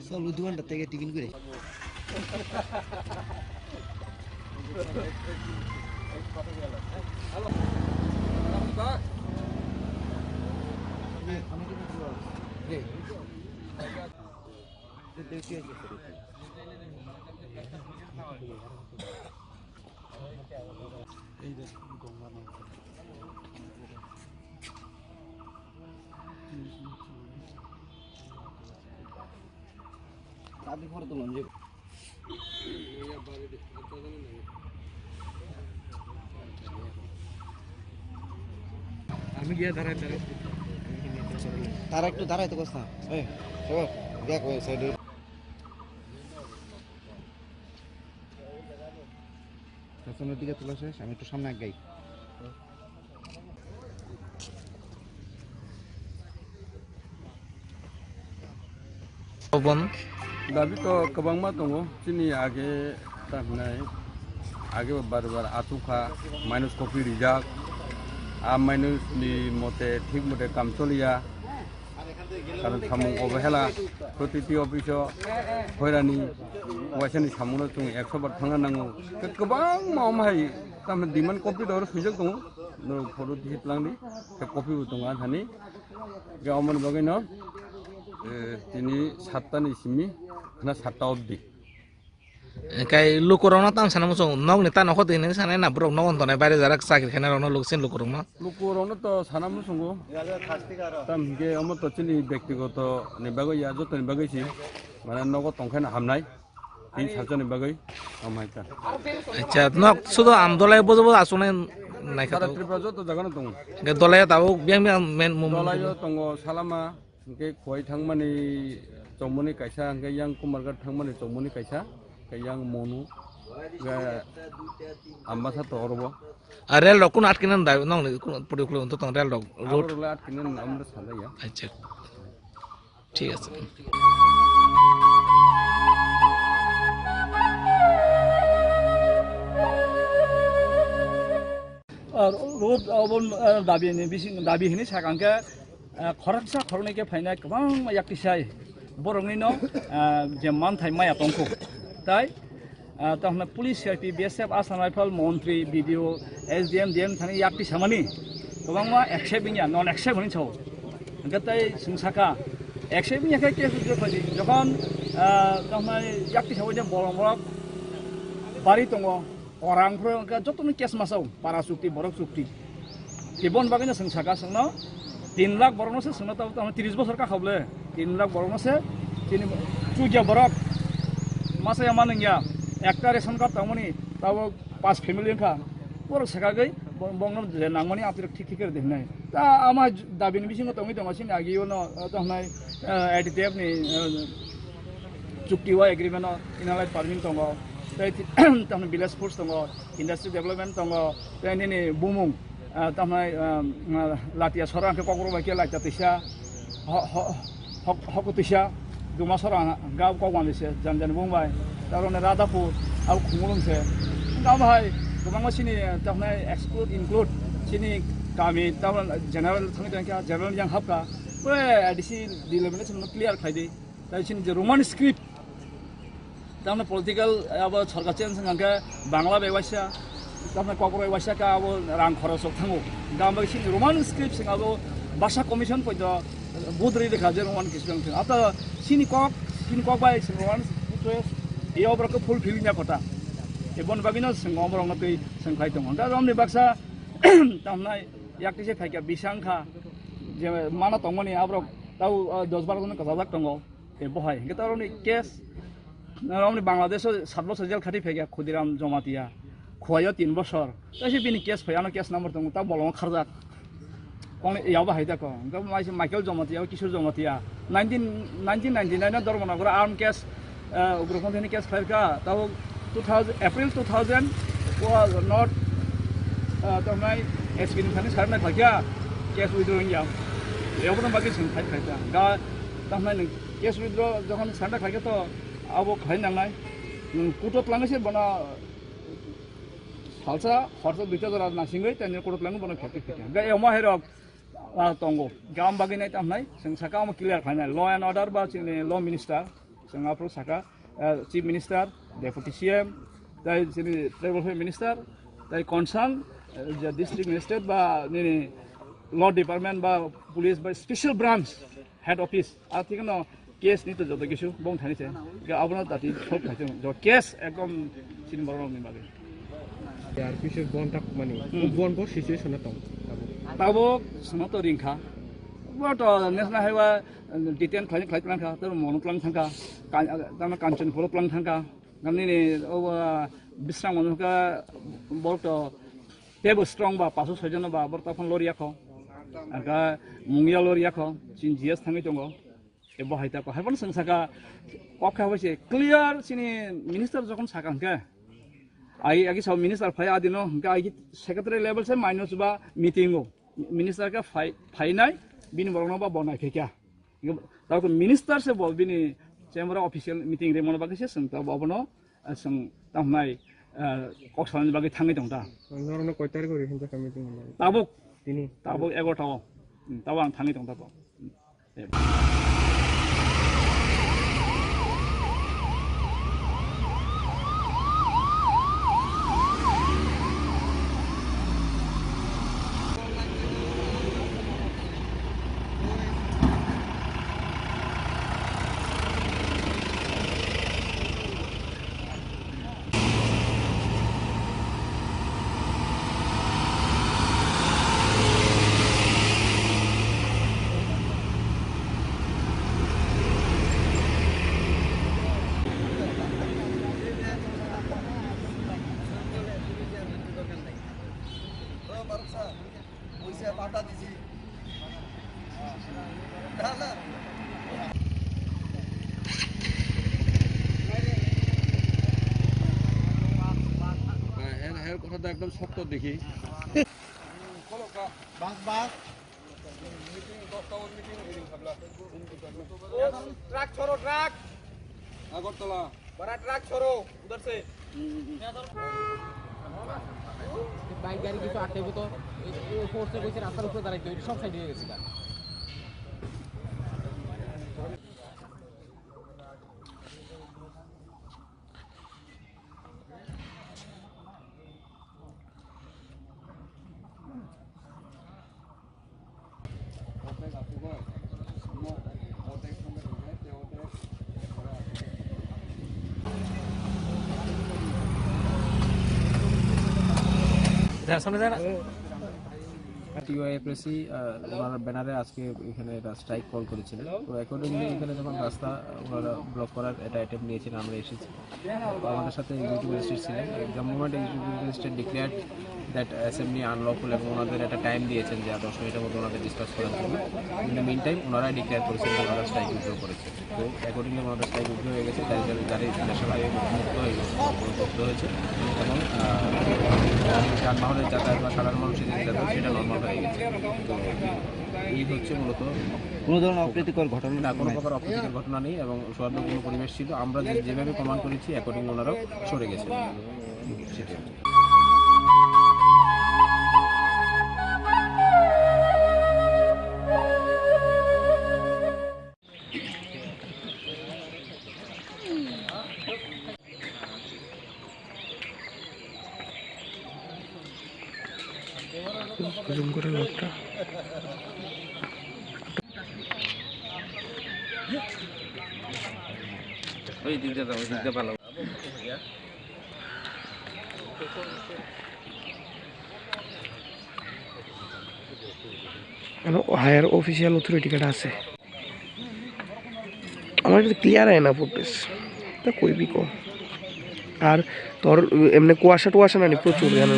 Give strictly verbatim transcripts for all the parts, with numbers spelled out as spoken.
Solo dua anda tega tikin gue. আমি গিয়া দাঁড়াই, দাঁড়াই। তারা একটু দাঁড়াইতে কস না। এই, শোনো, দেখ ওই সাইডে। পেছনের দিকে তোলা শেষ, আমি একটু সামনে আগাই। Dabi to kwbangma tongo, chini age ta hwnai, age bar bar achukha, minus copy rijak, a minus ni mote thik mote kam choliya. Karon samung obhela, protiti office o hoirani waisani samungno chwng ekso bar thangna nango. Tei kwbangma omo hai tamni demand copy doro swijak tongo. Norok photo tisi twlangdi, tei copy bo tongo ani thani. Tei omoni bagwino, eh, tini satta ni simi khna satta obdi. Kai lukurokno tamo sana muchungo, nokni ta nokho twi hinwi sanai na, borok nogo tongnai, baire jarak chakri khainai rokno, luksin lukurokno. Lukurokno to sana muchungo. Tam hinkhe omo to chini bektigoto ni bagwi ya, jotoni bagwi si. Mane nogo tongkhe no hamnai. Tin salsa ni bagwi. Omo hai ta. Acha, nok sudo am dolai bojo bojo aswk nai, nai kha. Sara to. Tripura joto jaga no tongo. Hinkhe dolai tabuk biyang biyang men mum. Dolai o tongo Salama. Hingke Khowai thangmani chongmani kaisa, hingke yang Kumarghat thangmani chongmani kaisa, hingke yang Monu, hingke Ambasa to orobo. A rel rok kuno atkina da nong ni kuno puri kulo to tong rel rok road. Abo rok le atkina na amra salai ya. Acha. Thik ase. Ar road abo, ah, dabi ni bising dabi hini sakang ke Ah, khoroksa khoroknwi khe phainai kwbangma yaktisai boroknwino, ah, je manthai maya tongkhu. Tai, ah, tamo police, C R P, B S F, Assam Rifle, montri, B D O, S D M, D M thani yaktisamani kwbangma accept wngya, non accept hwnwi sao. Hwnkhe tai chwng sakha, accept wngya khe case reject khlaidi. Jokhon, ah, tamo yaktisaui je bolong borok bari tongo. Orang phuru wngkha jotono case masao, para chukti, borok chukti. Tei bon bagwino chwng saka chwngno tin lakh borokno se chwngno tamo, tamo tris bosor kakha bole. Tin lakh borokno se chini chukya borok masa ya manwngya. Ekta ration card tangmani tabo pas family wngkha. Borok sakagwi bo-, bongno je nangmani atirok thik thik khe rwdi hwnwi. Ta ama dabini bisingo tongwi tongo chini agiyano, eh, tamo hwnai, eh, I T T F ni, eh, chukti o agreement o inner line permit tongo, tei ti-, tamo village force tongo, industry development tongo, tei nini bumung, ah, tamo, ah, Latia sora hwnkhe Kokrok bai khe Latia twisa, ho-, ho-, hok-, hoko twisa, Duma sora hwnkhe abo Kokmani se, jan jan bumung bai, tei aro Radhapur, abo Khumulwng se. Hwnkhe abo hai kwbangma chini, tamo exclude, include, chini kami, tamo general thangwi tongkha, general yang hapkha, pura A D C delimitation no clear khlai di. Tai chini je Roman script, tamni political abo sorkar change wngkha khe Bangla bai waisa, tamni Kokborok bai waisa khe abo rang khorok sok thango. Gam bai chini Roman script sing abo Bhasha Commission poito budri dekha je Roman script wngkha. Ata chini kok, chini kok bai sing Roman script e oborok khe fulfill nya kota. Ebon bagino sing oborok no twi sing khai tongo. Da romni baksa tamnai yak tise phaikha bisang kha je mana tongmani aborok tau, ah, dos baro jon kajak tongo. Tei bo hai hwnkhe ta rokni case, rokni Bangladesh o sat bosor jail khati phaikha Khudiram Jamatia, Khowai o tin bosor. Tei se bini case phai, ano case number tongo, ta bolongo kharjak. Ong yaba hai da ko. Hingke mai se Michael Jamatia, Kishore Jamatia. Nineteen, nineteen ninety-nine o Dharmanagar arm case, eh, ugroponthi ni case khlai kha. Tabo two thousand, April two thousand, o not, eh, tamnai S P ni thani sarna khlai kha. Case withdraw ya. Yabo no bagi sing khlai khlai kha. Ga tamnai ni case withdraw jokhon sarna khlai kha to abo khlai nangnai. Nwng kuto tlangwi se bono salsa, horsa duita jora nasingwi tani kuto tlangwi bono kheto kheto. Ga emo hai rok ah, tongo. Gam bagwi nai tamo hinai, chwng saka omo clear khlainai. Law and order ba chini law minister, chwng aphuru saka, eh, chief minister, deputy C M, tai chini tribal affairs minister, tai concern, eh, je district magistrate ba nini law department ba police ba special branch head office. A thikno case ni to joto kisu bong thani se. Ga abono dati solve khai se. Jo case ekdom chini borok ni bagwi. Yar pisu bon tak mani. Hmm. Bon bo situation na tong. Tabuk. Tabuk sono to ringkha. Bo to national highway, eh, detain khlai khlai tlang kha. To mono tlang thang kha. Kan, tamo Kanchanpur tlang thang kha. Ngamni ni o, ah, Bisram mono kha bol to tebo strong ba paso soijon ba bor ta phon lori yakho. Aga mungya lori yakho. Chin G S thangwi tongo. E bo hai ta ko, hai phano chwng saka, kok kha bai se clear chini minister jokhon saka hwnkhe, ai agi sa minister phai adino hwnkhe ai secretary level se minus ba meeting o minister khe phai, phainai bini borokno ba bonai khe kya. Tao to minister se bo bini chamber o official meeting rwmani bagwi se chwng tao bo abono, ah, chwng tamo hinai, ah, kok salani bagwi thangwi tong ta. Norokno koi tarikh o rihim jakha meeting hinwi? Tabuk. Tini? Tabuk egarota o. Hmm, tabuk ang thangwi tong ta to. এর, এর কথা তো একদম শক্ত দেখি। বাস, বাস। ট্রাক সরো, ট্রাক। আগরতলা। বাড়া ট্রাক সরো, উধার সে। বাইক গাড়ি কিছু আটকাইবো তো, এই, এই ফোর্সে কইছে রাস্তার উপরে দাঁড়াইতে, ওই সব সাইড হয়ে গেছে গা। টিওয়াইএফএসি, আহ, ওনার ব্যানারে আজকে এখানে একটা স্ট্রাইক কল করেছিলেন। তো অ্যাকর্ডিংলি এখানে যখন রাস্তা ওনারা ব্লক করার একটা অ্যাটেম্প নিয়েছিলেন, আমরা এসেছি। আমাদের সাথে এক্সিকিউটিভ ম্যাজিস্ট্রেট ছিলেন। The moment executive magistrate declared that assembly unlawful এবং ওনাদের একটা টাইম দিয়েছেন যে দশ মিনিটের মধ্যে ওনাদের ডিসকাস করার জন্য। In the meantime ওনারাই ডিক্লেয়ার করেছেন যে ওনারা স্ট্রাইক উইথড্র করেছেন। তো অ্যাকর্ডিংলি ওনাদের স্ট্রাইক উইথড্র হয়ে গেছে, গাড়ি, গাড়ি ন্যাশনাল হাইওয়ে মুক্ত হয়ে গেছে, জব্দ হয়েছে এবং, আহ, গাড়ি যানবাহনের যাতায়াত বা সাধারণ মানুষের যে যাতায়াত সেটা নর্মাল হয়ে গেছে। তো এই হচ্ছে মূলত কোনো ধরনের অপ্রীতিকর ঘটনা না, কোনো নাই। প্রকার অপ্রীতিকর ঘটনা নেই এবং সৌহার্দ্যপূর্ণ পরিবেশ ছিল। আমরা যে, যেভাবে কমান্ড করেছি, অ্যাকর্ডিং ওনারাও সরে গেছে। সেটাই। জুম করে লোকটা। ওই দিকটা দাও, ওই দিকটা ভালো। মানে হায়ার অফিসিয়াল অথরিটি কার্ড আছে। আমার কাছে ক্লিয়ার হয় না ফুটেজ। তা কইবি কো। আর তোর এমনি কুয়াশা টুয়াশা না নি প্রচুর জানো।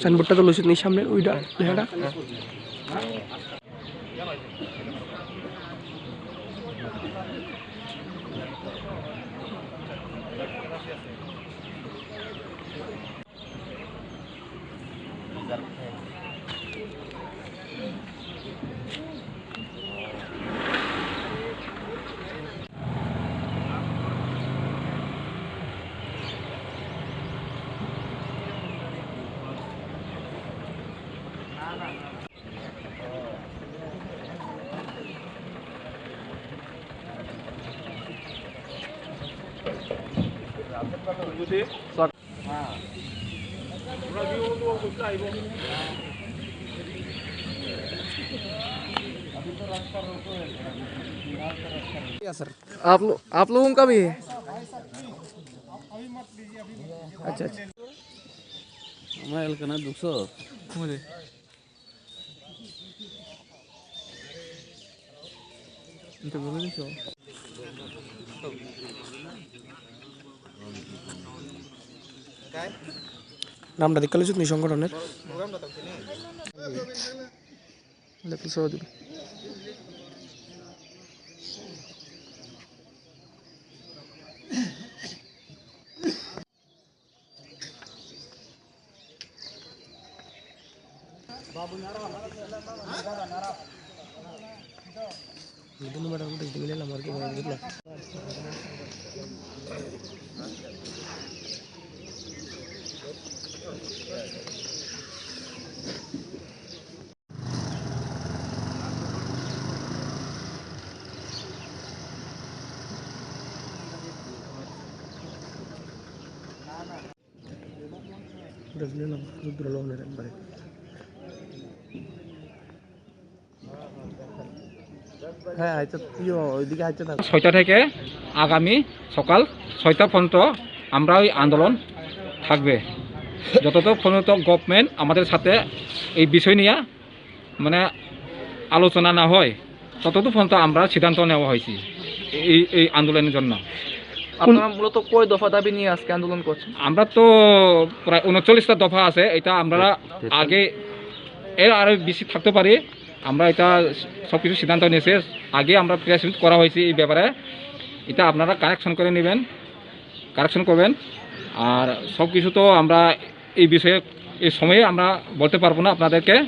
Signboard টা তো লইছে নি সামনে ওইটা লেখাটা। आप लो-, आप लोगों का भी है? अच्छा, अच्छा। हमारे एलाका ना दुसो। নামটা দেখতে হলে যুগ্ম সংগঠনের। দেখতে সহ দিবি। হ্যাঁ, আচ্ছা, ইয়ো, ওইদিকে আচ্ছা, থাক। ছয়টা থেকে আগামী সকাল ছয়টা পর্যন্ত আমরা ওই আন্দোলন থাকবে। যতক্ষণ পর্যন্ত গভর্নমেন্ট আমাদের সাথে এই বিষয় নিয়ে মানে আলোচনা না হয়, ততদূর পর্যন্ত আমরা সিদ্ধান্ত নেওয়া হয়েছে এই, এই আন্দোলনের জন্য। আপনারা মূলত কয় দফা দাবি নিয়ে আজকে আন্দোলন করছেন? আমরা তো প্রায় ঊনচল্লিশটা দফা আছে, এটা আমরা আগে এর আরও বেশি থাকতে পারি। আমরা এটা সব কিছু সিদ্ধান্ত নিয়েছে, আগে আমরা প্রেস মিট করা হয়েছে এই ব্যাপারে, এটা আপনারা কারেকশন করে নেবেন, কারেকশন করবেন। আর সব কিছু তো আমরা এই বিষয়ে এই সময়ে আমরা বলতে পারবো না আপনাদেরকে।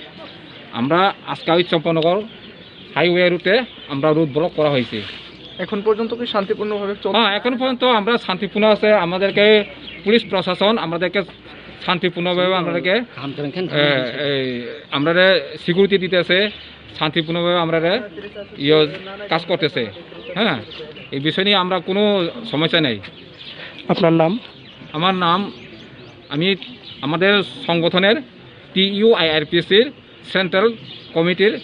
আমরা আজকে ওই চম্পকনগর হাইওয়ে রুটে আমরা রুট ব্লক করা হয়েছে। এখন পর্যন্ত কি শান্তিপূর্ণভাবে চল- হ্যাঁ, এখন পর্যন্ত আমরা শান্তিপূর্ণ আছে। আমাদেরকে পুলিশ প্রশাসন আমাদেরকে শান্তিপূর্ণভাবে আমাদেরকে, এ, এই, আমরা সিকিউরিটি দিতেছে, শান্তিপূর্ণভাবে আমরা ইয়ে কাজ করতেছে। হ্যাঁ, এই বিষয় নিয়ে আমরা কোনো সমস্যা নেই। আপনার নাম? আমার নাম, আমি আমাদের সংগঠনের টিইউআইআরপিসির সেন্ট্রাল কমিটির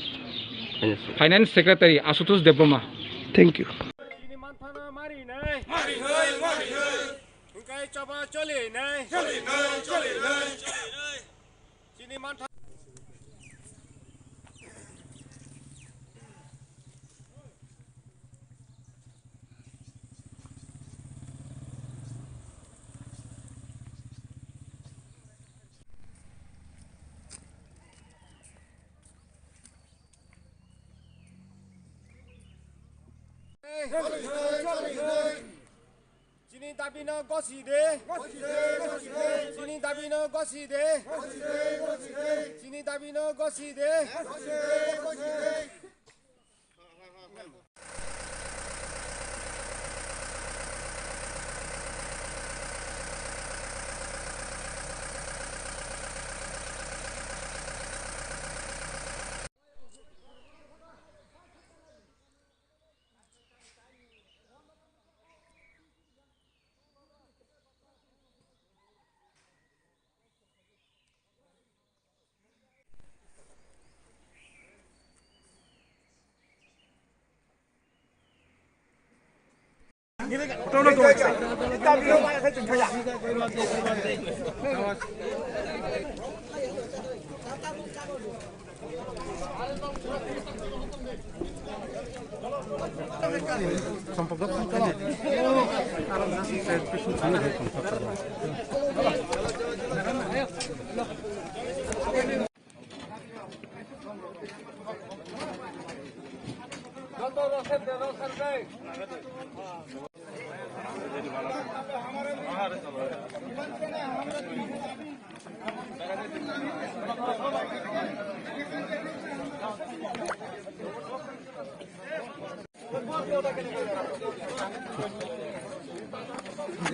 finance secretary Ashutosh Debbarma. Thank you. Chini manthano mari nai. Mari nai, mari nai. Hingkai chaba choli nai. Choli nai, choli nai. Chini mantha- Chini dabi no gosi de. Chini dabi no gosi de. Chini dabi no gosi de.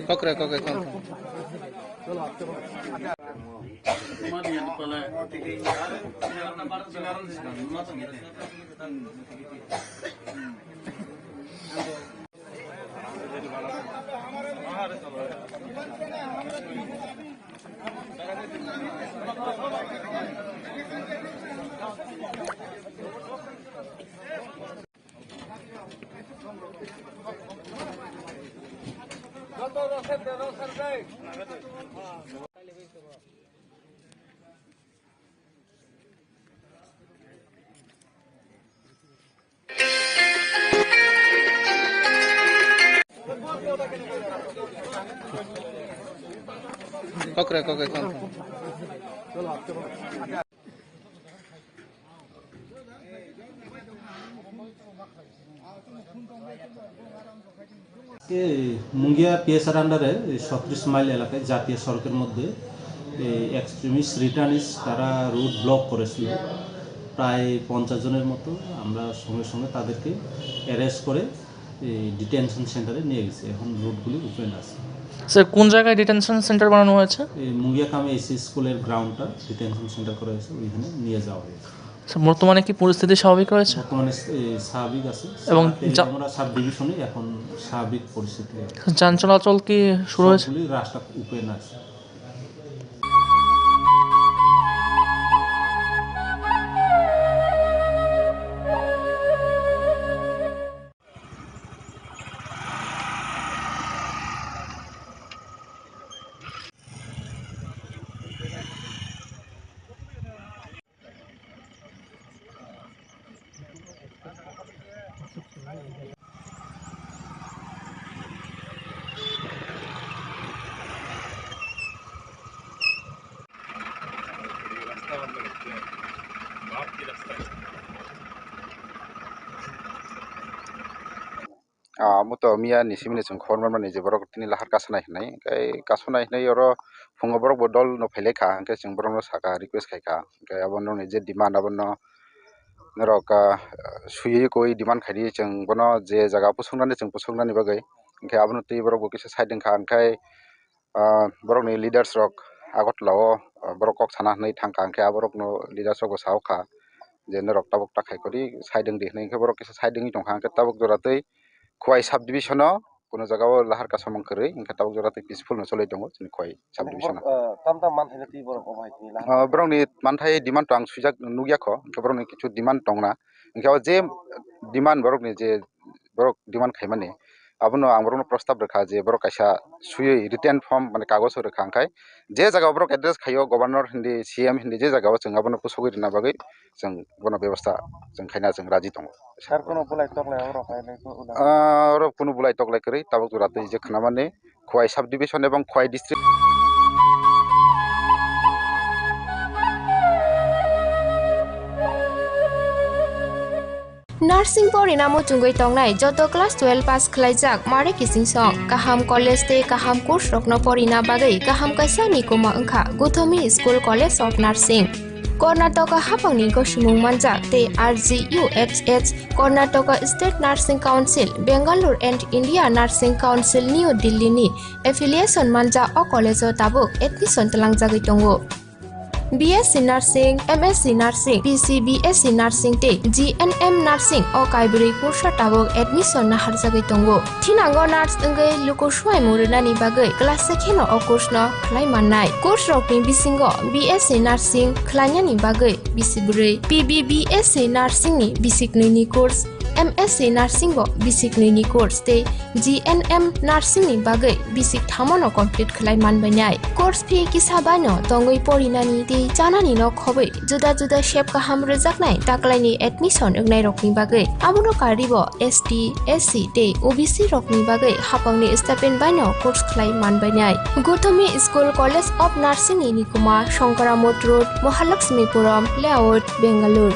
Kokre, kokre, kokre. Kokre, kokre, kokre. এই মুঙ্গিয়া পিএসআর আন্ডারে এই ছত্রিশ মাইল এলাকায় জাতীয় সড়কের মধ্যে এই এক্সট্রিমিস্ট রিটার্নিস্ট তারা রোড ব্লক করেছিল প্রায় পঞ্চাশ জনের মতো। আমরা সঙ্গে সঙ্গে তাদেরকে অ্যারেস্ট করে এই ডিটেনশন সেন্টারে নিয়ে গেছি। এখন রোডগুলি ওপেন আছে। স্যার, কোন জায়গায় ডিটেনশন সেন্টার বানানো হয়েছে? এই মুঙ্গিয়া কামে এসি স্কুলের গ্রাউন্ডটা ডিটেনশন সেন্টার করা হয়েছে, ওইখানে নিয়ে যাওয়া হয়েছে। স্যার, বর্তমানে কি পরিস্থিতি স্বাভাবিক রয়েছে? বর্তমানে, এ, স্বাভাবিক আছে। এবং সারা তেইশ যা- নম্বর সাব ডিভিশনে এখন স্বাভাবিক পরিস্থিতি আছে। যান চলাচল কি শুরু হয়েছে? সবগুলি রাস্তা ওপেন আছে। Ah, omo to miya ni simi ni chwng khobor manmani je borok tini lahar kasanai hinwi, tei kasanai hinwi oro phungo borok bo dol no phailaikha, hwnkhe chwng borokno sakha, request khaikha, hwnkhe abono nini je demand abono norok, ah, swiwi koi demand khaidi, chwng bono je jaga pusuknani chwng pusuknani bagwi, hwnkhe abono twi borok bo kisa side wngkha, hwnkhe ah, borokni leaders rok Agartala o, ah, borok kok sana hinwi thangkha, hwnkhe aborokno leaders rok bo saokha je norok tabuk ta khai kwrwi side wngdi hinwi, hwnkhe borok kisa side wngwi tongkha, hwnkhe tabuk jora twi Khowai sub division o kuno jaga o lahar kasamung kwrwi, hwnkhe tabuk jora twi peaceful no choli tongo chini Khowai sub division o. Borok, ah, tam tam manthai twi borok obo hai tini lahar. Ah, borokni manthai demand to ang swijak nukya kho, hwnkhe borokni kichu demand tongna, hwnkhe o je demand borokni je borok demand khaimani, abono ang borokno prostab rwkha je borok kaisa swiwi written form, mane, kagojo rwkha, hwnkhe je jaga borok address khaio, governor hindi, C M hindi, je jaga o chwng abono kusugwi rwna bagwi chwng bono bebostha chwng khaina chwng raji tongo. Sir, kono bulai toklai oro khainai ko uda? Ah, oro kunu bulai toklai kwrwi, tabuk jora twi je khwnamani Khowai sub division ebong Khowai district. Nursing porina muchungwi tongnai joto class twelve pass khlaijak mare kiching song, kaham college tei kaham course rokno porina bagwi kaham kaisa mikuma wngkha Guthomi School College of Nursing. Karnataka haphangni gosimung manjak tei R G U H H, Karnataka State Nursing Council, Bangalore and India Nursing Council, New Delhi ni affiliation manjak o college o tabuk admission twlangjagwi tongo. B S C Nursing, M S C Nursing, P C B S C Nursing tei G N M Nursing o kaibrwi kursa tabuk admission naharjagwi tongo. Thinango nurse wngwi luku suaimung rwnani bagwi class se kheno o course no khlai mannai. Course rokni bisingo B S C Nursing khlainani bagwi bisi bwrwi, P B B S C Nursing ni bisi knwi ni course, M S C nursing bo bisik nwi ni course tei G N M nursing ni bagwi bisik thamo no complete khlai man bainai. Course fee kisa bai no tongwi porinani tei chanani no khobwi juda juda sep kaham rwjaknai taklaini admission wngnai rokni bagwi. Abono karwi bo S T, S C tei O B C rokni bagwi hapangni stipend bai no course khlai man bainai. Gotami School College of Nursing ni nikuma Shankara Mott Road, Mahalakshmipuram Layout, Bangalore.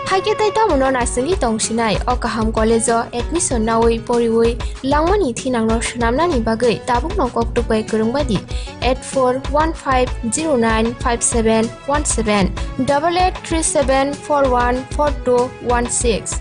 Haikhe tei tamono naisingwi tongsinai o kaham college o admission nawi poriwi langmani thinangno swnamnani bagwi tabukno kok tukbai kwrwng bai di eight four one five zero nine five seven one seven, double eight three seven four one four two one six.